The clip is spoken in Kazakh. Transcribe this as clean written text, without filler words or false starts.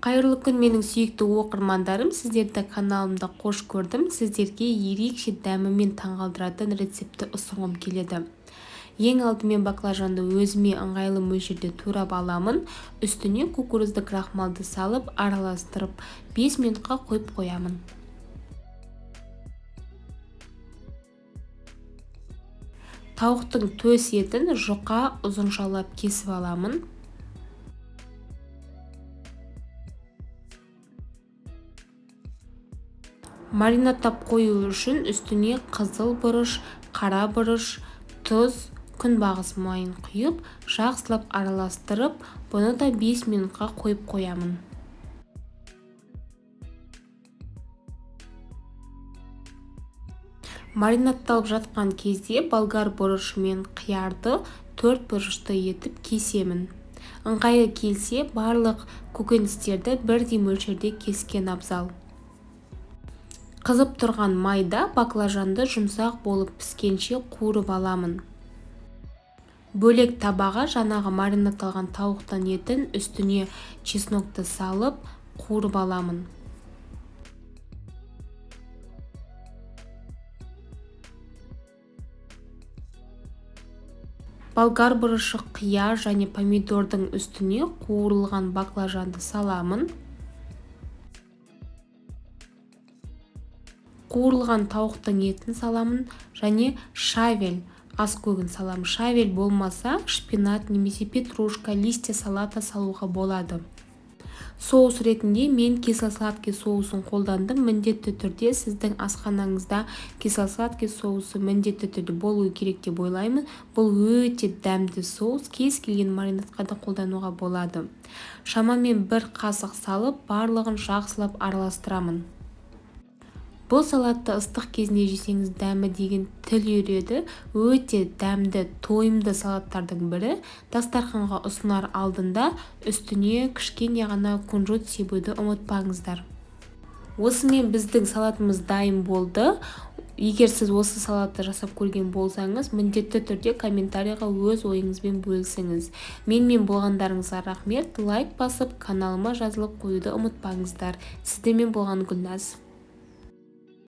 Қайырлы күн, менің сүйікті оқырмандарым, сіздерді каналымда қош көрдім. Сіздерге ерекше дәмімен таңғалдыратын рецептті ұсынғым келеді. Ең алдымен баклажанды өзіме ыңғайлы мөлшерде турап аламын. Үстіне кукурузды крахмалды салып, араластырып 5 минутқа қойып қоямын. Тауықтың төс етін жұқа ұзыншалап кесіп аламын. Маринадтап қою үшін үстіне қызыл бұрыш, қара бұрыш, тұз, күнбағыс майын құйып, жақсылап араластырып, бұны да 5 минутқа қойып қоямын. Маринадталып жатқан кезде болгар бұрышы мен қиярды 4 бұрышты етіп кесемін. Ыңғайы келсе, барлық көкөністерді бірдей мөлшерде кескен абзал. Қызып тұрған майда баклажанды жұмсақ болып піскенше қуырып аламын. Бөлек табаға жаңағы маринадталған тауықтың етін үстіне чеснокты салып қуырып аламын. Болгар бұрышы, қияр және помидордың үстіне қуырылған баклажанды саламын. Қуырылған тауықтың етін саламын және шавель ас көгін саламын. Шавель болмаса, шпинат немесе петрушка, листья салата салуға болады. Соус ретінде мен кисло-сладкий соусын қолдандым. Міндетті түрде сіздің асханаңызда кисло-сладкий соусы міндетті түрде болуы керек деп ойлаймын. Бұл өте дәмді соус, кез келген маринадқа да қолдануға болады. Шамамен 1 қасық салып, барлығын жақсылап араластырамын. Бұл салатты ыстық кезінде жесеңіз дәмі деген тіл үйіреді. Өте дәмді, тойымды салаттардың бірі. Дастарханға ұсынар алдында үстіне кішкене ғана кунжут себуді ұмытпаңыздар. Осымен біздің салатымыз дайын болды. Егер сіз осы салатты жасап көрген болсаңыз, міндетті түрде комментарийға өз ойыңызбен бөлісіңіз. Менімен болғандарыңызға рахмет. Лайк басып, каналыма жазылып қоюды ұмытпаңыздар. Сіздермен болған Гүлназ.